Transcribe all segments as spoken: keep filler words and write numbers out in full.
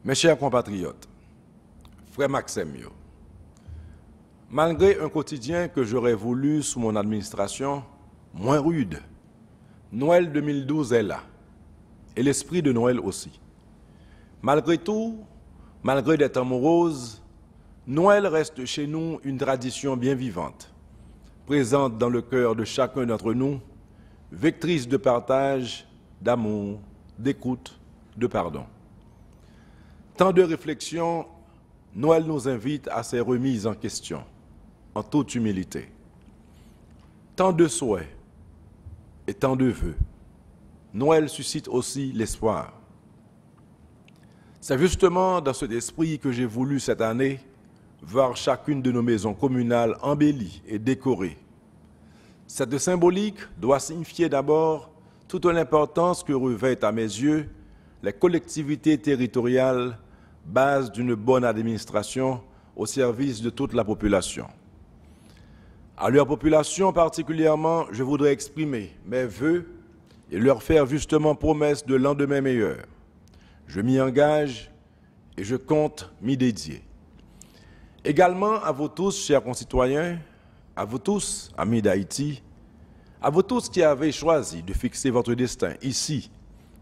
Mes chers compatriotes, frè m ak sè m yo, malgré un quotidien que j'aurais voulu sous mon administration moins rude, Noël deux mille douze est là, et l'esprit de Noël aussi. Malgré tout, malgré des temps moroses, Noël reste chez nous une tradition bien vivante, présente dans le cœur de chacun d'entre nous, vectrice de partage, d'amour, d'écoute, de pardon. Tant de réflexions, Noël nous invite à ces remises en question, en toute humilité. Tant de souhaits et tant de vœux, Noël suscite aussi l'espoir. C'est justement dans cet esprit que j'ai voulu cette année voir chacune de nos maisons communales embellie et décorée. Cette symbolique doit signifier d'abord toute l'importance que revêtent à mes yeux les collectivités territoriales, base d'une bonne administration au service de toute la population. À leur population particulièrement, je voudrais exprimer mes vœux et leur faire justement promesse de lendemain meilleur. Je m'y engage et je compte m'y dédier. Également à vous tous, chers concitoyens, à vous tous, amis d'Haïti, à vous tous qui avez choisi de fixer votre destin ici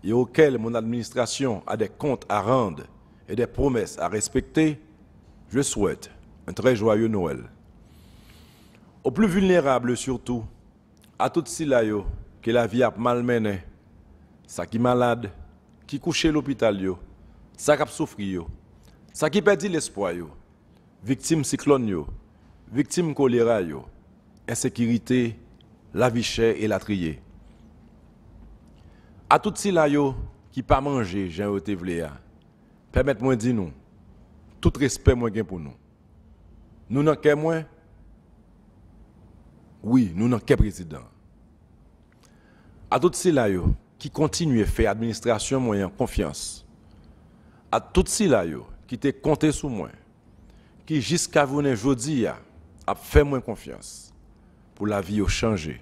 et auquel mon administration a des comptes à rendre et des promesses à respecter, je souhaite un très joyeux Noël. Aux plus vulnérables surtout, a tout sila yo ke lavi ap malmennen, sa ki malad, ki kouche lopital yo, sa k ap soufri yo, sa ki pèdi lespwa yo, viktim siklòn yo, viktim kolera yo, ensekirite, lavi chè, elatriye. A tout sila yo ki pa manje jan yo te vle a, pèmèt mwen di nou, tout respè mwen gen pou nou. Nou nan kè mwen? Wi, nou nan kè prezidan an. A tout sila yo ki kontinye fè administrasyon mwen an konfyans, a tout sila yo ki te konte sou mwen, ki jiska jounen jodi a ap fè mwen konfyans pou lavi yo chanje,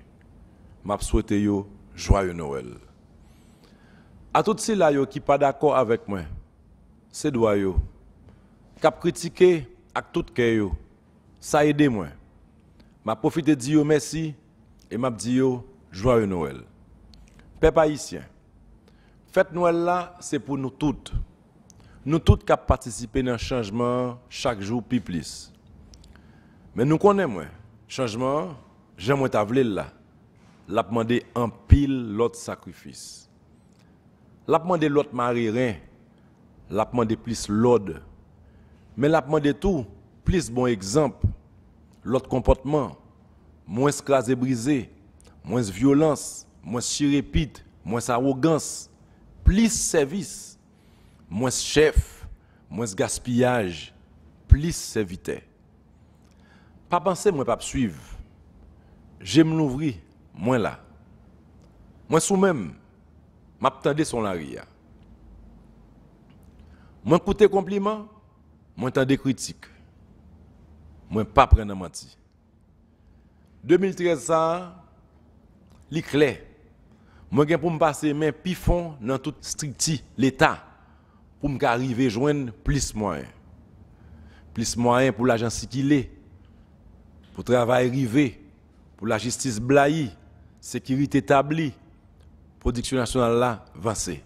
m ap swete yo jwaye Nwèl. A tout sila yo ki pa dakò avèk mwen, se dwa yo, k ap kritike ak tout kè yo, sa ede mwen. M ap pwofite di yo mèsi e m ap di yo jwaye Nwèl. Pèp ayisyen, fèt Nwèl la se pou nou tout. Nou tout k ap patisipe nan chanjman an chak jou pi plis. Men nou konnen mwen, chanjman an, jan mwen ta vle l la, l ap mande anpil lòt sakrifis. L ap mande lòt mare ren, l ap mande plis lòd, men l ap mande tou plis bon egzanp, lòt konpòtman, mwens kraze brize, mwens vyolans, mwens chire pit, mwens awogans, plis sèvis, mwens chèf, mwens gaspiyaj, plis sèvitè. Pa panse mwen p ap swiv. Je m louvri, mwen la. Mwen sou men m, m ap tande son lari a. Mwen koute konpliman, mwen tande kritik. Mwen pa pran nan manti. De mil trèz sa a, li klè. Mwen gen pou m pase men pi fon nan tout estrikti Leta pou m ka rive jwenn plis mwayen. Plis mwayen pou lajan sikile, pou travay rive, pou lajistis blayi, sekirite tabli, pwodiksyon nasyonal la vanse.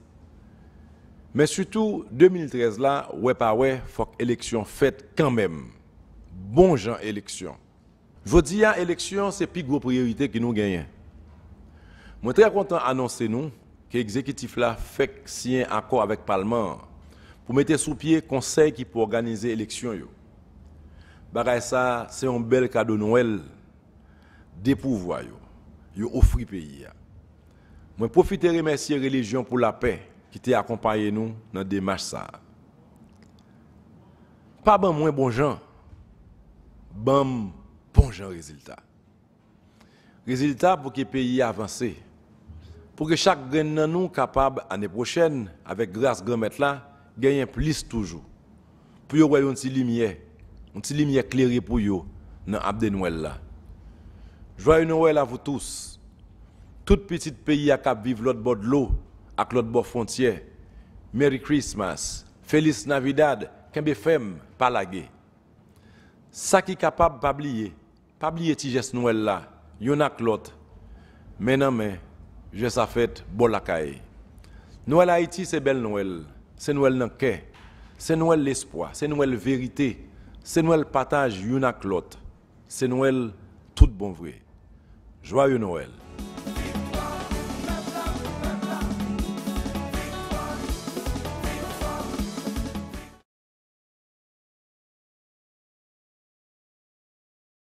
Men sitou, de mil trèz la, wè pa wè, fòk eleksyon fèt kanmenm. Bon jan eleksyon. Jodi a, eleksyon se pi gwo priyorite ke nou genyen. Mwen trè kontan anonse nou ke egzekitif la fèk siyen akò avèk palman an pou mete sou pye konsèy ki pou òganize eleksyon yo. Bagay sa a se yon bèl kado Nwèl de pouvwa yo, yo ofri peyi a. Mwen pwofite remèsye Relijyon pou Lapè ki te akonpaye nou nan demach sa a. Pa ban mwen bon jan, ban m bon jan rezilta. Rezilta pou ke peyi a vanse, pou ke chak grenn nan nou kapab, ane pwochèn, avèk gras Granmèt la, genyen plis toujou. Pou yo wè yon ti limyè, yon ti limyè klere pou yo nan ab de Nwèl la. Jwaye Nwèl a vou tous. Tout pitit peyi a k ap viv lòt bò dlo ak lòt bò fwontyè, Merry Christmas, Feliz Navidad, kenbe fèm, pa lage. Sa ki kapab, pa bliye. Pa bliye ti jès Nwèl la, youn ak lòt, men nan men, jwè sa fèt bò lakay. Nwèl Ayiti se bèl Nwèl, se Nwèl nan kè, se Nwèl lespwa, se Nwèl verite, se Nwèl pataj youn ak lòt, se Nwèl tout bon vre. Joyeux Noël!